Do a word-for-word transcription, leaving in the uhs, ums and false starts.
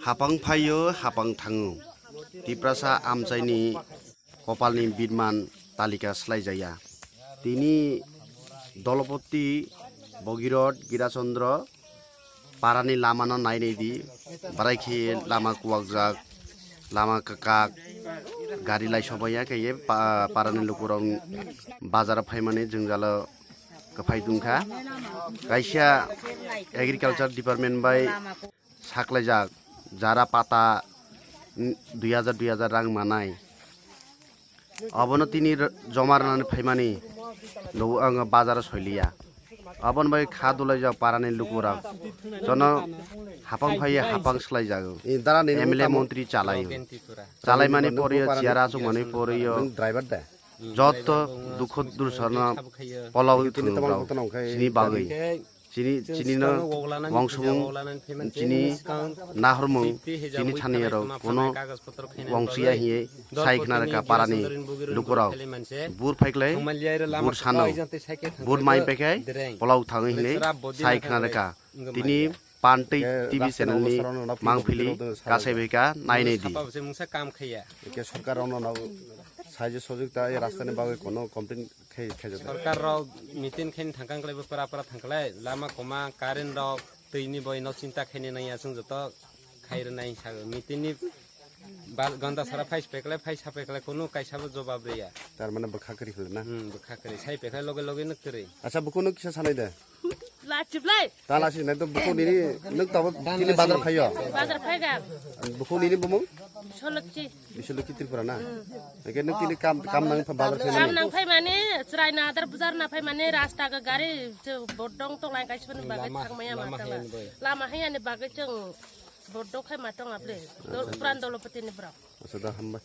Hapang phaio, hapang thango. Tiprasa amchaini kopalni bidman talika swlaijaya. Tini Dolopoti, Bogirot, Girachandra parani lamano nainai di. Barai khe lama kuwakjak, lama kwkak, gari lai sobaiya khe pa-, parani lukurok bazaro phaimani jwngjalo kwphai tongkha. Kaisa agriculture department bai saklaijak, jara pata, mm, dui hajar, dui hajar rang manai. Obono tini r-, joma rwnani phaimani, lo ang bazaro soiliya. Obono bai kha dulaijak parani lukurok. Jono hapang phaiya, hapang swlaijago. M L A montri chalaio. Chalaimani poriyo, chair achukmani poriyo. Joto dukho dursorno polok thwng rok chini bagwi. Chini, chini no wangsumung, chini nahormung, chini thani rok kono wangsuya hiye sai khna rwkha parani lukurok. Bur phaiklai, bur sano, bur mai paikhai, polok thango hinwi sai khna rwkha. Tini Pan tei T V channel ni mangphili kasai bai kha nainai di. Sapa se mungsa kam khaiya. Eke sorkar rokno no sahajyo sohojogita e rasta ni bagwi kono complain khai, khaijak. Sorkar rok meeting khaini thangkang khlai bo para para thangkhlai lama koma current rok twi ni boi no chinta khaini nangya chwng joto khai rwnai sago meeting ni ba-, gonda sara phai se pekhlai phai sa pekhlai kono kaisa bo jobab riya. Tar mane bwkha kwrwi hwnwi na? Hmm, bwkha kwrwi sai pekhlai loge loge no kwrwi. Acha bukuno kisa sanai de. Lachiblai. Ta lasi nai to buku nini nuk tabo tini bazar phaio. Bazar phaiga. Buku nini bumung? Solokchi. Bisolokchi Tripura na. Eke nuk tini kam, kam nang pha bazar phai Kam mani. Nang phai mani, chwrai na adar bazar na phai mani, rasta ga gari bodong tong lai kaisa ni bagwi thang maya ma tala. Lama haya ni bagwi chwng bodong khai ma tong able. Dol-, Pran Dolopati ni bro. Asa da hamba.